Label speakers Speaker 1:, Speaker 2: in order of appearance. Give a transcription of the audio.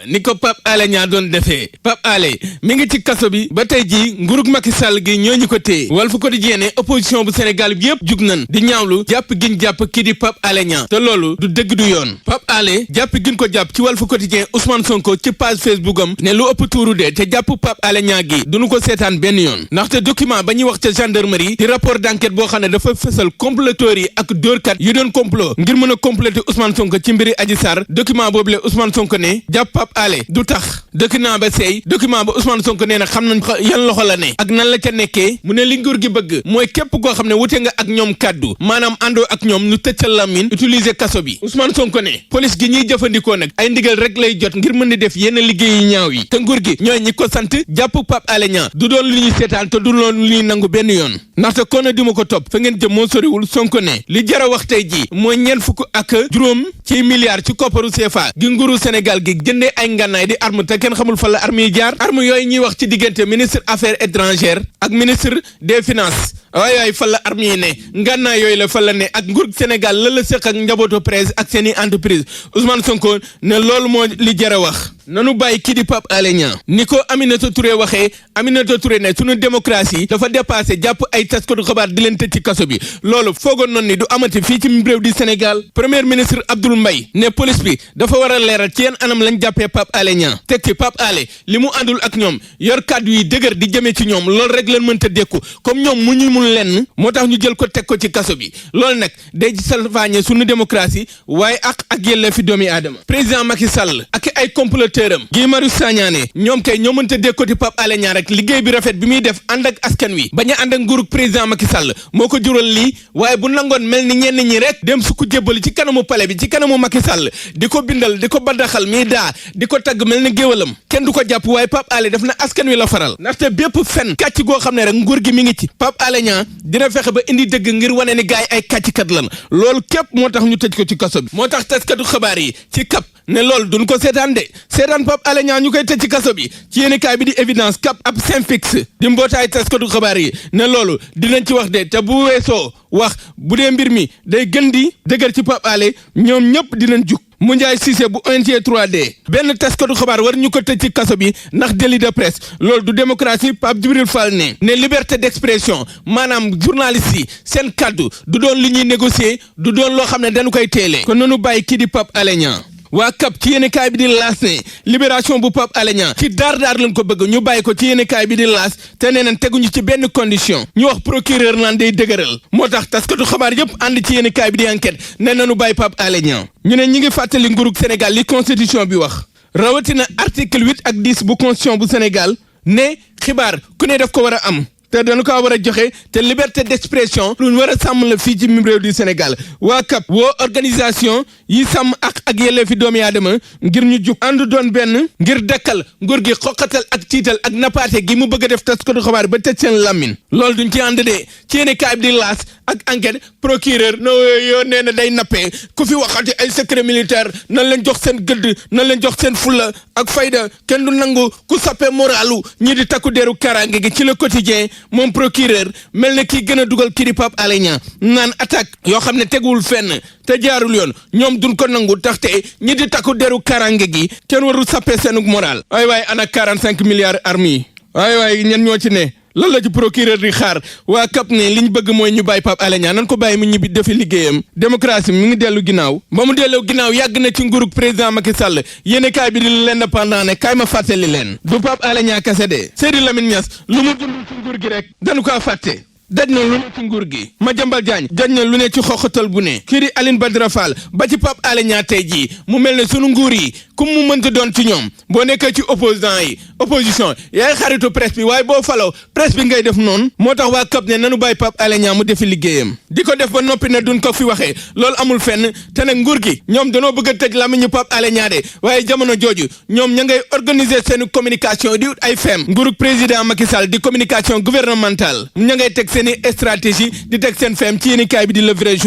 Speaker 1: ni ko Pape Alé Niang doon defee Pape Alé mi ngi ci kaso bi ba tey jii nguurug Macky Sall gi ñoo ñu ko téye Walf Quotidien ne opposition bu Sénégal bi yëpp jug nañ di ñaawlu jàpp giñ jàpp kii di Pape Alé Niang te loolu du dëgg du yoon Pape Alé jàpp giñ ko jàpp ci Walf Quotidien Ousmane Sonko ci page Facebook am ne lu ëpp tuuru de te jàpp Pape Alé Niang gi duñu ko seetaan benn yoon ndaxte document ba ñuy wax ca gendarmerie di rapport d'enquête boo xam ne dafa fësal comploteurs yi ak dóorkat yu doon complot ngir mën a compléter Ousmane Sonko ci mbiri Adji Sarr document boobu le Ousmane Sonko ne jàpp Pape Alé du tax document ba seey document ba Ousmane Sonko nee na xam nañ yan loxo la ne ak nan la ca nekkee mu ne li nguur gi bëgg mooy képp koo xam ne wute nga ak ñoom kàddu maanaam àndoo ak ñoom ñu tëccal lamin utiliser kaso bi Ousmane Sonko ne police gi ñuy jëfandikoo nag ay ndigal rek lay jot ngir mën di def yenn liggéey yu ñaaw yi te nguur gi ñooy ñi ko sant jàpp Pape Alé Niang du doon lu ñuy seetaan te du doon lu ñuy nangu benn yoon ndaxte kon na di ma ko topp fa ngeen jëm moo soriwul Sonko ne li jara wax tey ji mooy ñeent fukk ak juróom ci milliards ci kopparu CFA gi nguuru Sénégal gi jëndee ay ngànnaay di arme te kenn xamul fa la arme yi jaar arme yooyu ñuy wax ci diggante ministre affaires étrangères ak ministre des finances waaye fa la arme yi ne ngànnaay yooyu la fa la ne ak nguur Sénégal la séq ak njabootu presse ak seeni entreprise Ousmane Sonko ne loolu moo li jara wax nanu bàyyi kii di Pape Alé Niang ni ko Aminata Touré waxee Aminata Touré ne sunu démocratie dafa dépassé jàpp ay taskatu xabaar di leen tëj ci kaso bi loolu foogoon noonu ni du amati fii ci réew di Sénégal premier ministre Abdoul Mbaye ne police bi dafa war a leeral ci yenn anam lañ jàppee Pape Alé Niang teg ci Pape Alé li mu àndul ak ñoom yor kàddu yi dëgër di jëmee ci ñoom loolu rek leen mënta dékku comme ñoom mu ñu mun lenn moo tax ñu jël ko teg ko ci kaso bi loolu nag day ci salfaañe sunu démocratie waaye ak yelleefi doomi aadama président Macky Sall ak ay comploteurs Guy Marius Sagna ne ñoom kay ñoo mënta dékkoti Pape Alé Niang rek liggéey bi rafet bi muy def ànd ak askan wi bañ a ànd ak nguurug président Macky Sall moo ko jural lii waaye bu nangoon mel ni ñenn ñi rek dem su ko jébbali ci kanamu palais bi ci kanamu Macky Sall di ko bindal di ko baddaxal mii daa di ko tagg mel ni géwalam kenn du ko jàpp waaye Pape Alé def na askan wi la faral ndaxte bépp fen kàcc goo xam ne rek nguur gi mi ngi ci Pape Alé Niang dina fexe ba indi dëgg ngir wane ni gaay ay kàcckat lan loolu képp moo tax ñu tëj ko ci kaso bi moo tax taskatu xabaar yi ci kap ne loolu duñ ko seetaan de seetaan Pape Alé Niang ñu koy tëj ci kaso bi ci yéenekaay bi di évidence cap ab Synpics di mbootaay taskatu xabaar yi ne loolu dinañ ci wax de te bu weesoo wax bu dee mbir mi day gën di dëgër ci Pape Alé ñoom ñëpp dinañ jug mu Ndiaye Cissé bu ONG 3D benn taskatu xabaar war ñu ko tëj ci kaso bi ndax délit de presse loolu du démocratie Pape Djibril Fall ne liberté d'expression maanaam journaliste yi seen kaddu du doon li ñuy négocier du doon loo xam ne dañu koy teelee kon nanu bàyyi kii di Pape Alé Niang waa CAP ci yéenekaay bi di laas ne libération bu Pape Alé Niang ci daar lañ ko bëgg ñu bàyyi ko ci yéenekaay bi di laas te nee nañ teguñu ci benn condition ñu wax procureur naan day dëgëral moo tax taskatu xabaar yëpp ànd ci yéenekaay bi di enquête nee nañu bàyyi Pape Alé Niang ñu ne ñi ngi fàttali nguurug Sénégal li constitution bi wax rawatina article 8 ak 10 bu constitution bu Sénégal ne xibaar ku ne daf ko war a am te dañu ko war a joxe te liberté d'expression lu ñu war a sàmm la fii ci mim réew du Sénégal waa CAP woo organisation yi sàmm ak yelleefi doomi aadama ngir ñu jug ànd doon benn ngir dekkal nguur gi xoqatal ak tiital ak nappaate gi mu bëgg a def taskatu xabaar ba tëj seen lammin loolu duñ ci ànd de ci yéene kaay bi di laas ak enquête procureur no yoo nee na day nappee ku fi waxati ay secret militaire nan leen jox seen gëdd nan leen jox seen fulla ak fayda kenn du nangu ku sappe moralu ñi di takku deru karange gi ci le quotidien moom procureur mel na kii gën a dugal kii di Pape Alé Niang naan attaque yoo xam ne teguwul fenn te jaarul yoon ñoom duñ ko nangu taxte ñi di takku deru karange gi kenn warul sappe seenug moral waay waay ana 45 milliards armes waay waay ñen ñoo ci ne lan la ci procureur di xaar waa CAP ne li ñu bëgg mooy ñu bàyyi Pape Alé Niang nan ko bàyyi mu ñibbi defi liggéeyam démocratie mi ngi dellu ginnaaw ba mu dellu ginnaaw yàgg na ci nguurug président Macky Sall yéene kaay bi di l'Indépendant ne kaay ma fàttali leen du Pape Alé Niang kese de Seydi Lamine Niass lu mu dund ci nguur gi rek dañu kaa fàtte daj na lu ne ci nguur gi Madiambal Diagne daj na lu ne ci xoxatal bu ne kii di Aline Badara Fall ba ci Pape Alé Niang tey jii mu mel ne sunu nguur yi ku mu mënta doon ci ñoom boo nekkee ci opposition yaay xaritu presse bi waaye boo faloo presse bi ngay def noonu moo tax waa CAP ne nanu bàyyi Pape Alé Niang mu defi liggéeyam di ko def ba noppi ne duñ ko fi waxee loolu amul fenn te nag nguur gi ñoom danoo bëgg a tëj làmmiñu Pape Alé Niang de waaye jamono jooju ñoom ña ngay organiser seen communication di ay fem nguurug président Macky Sall di communication gouvernementale ña ngay teg seen i stratégie di teg seen fem ci yéenekaay bi di Le Vrai Jour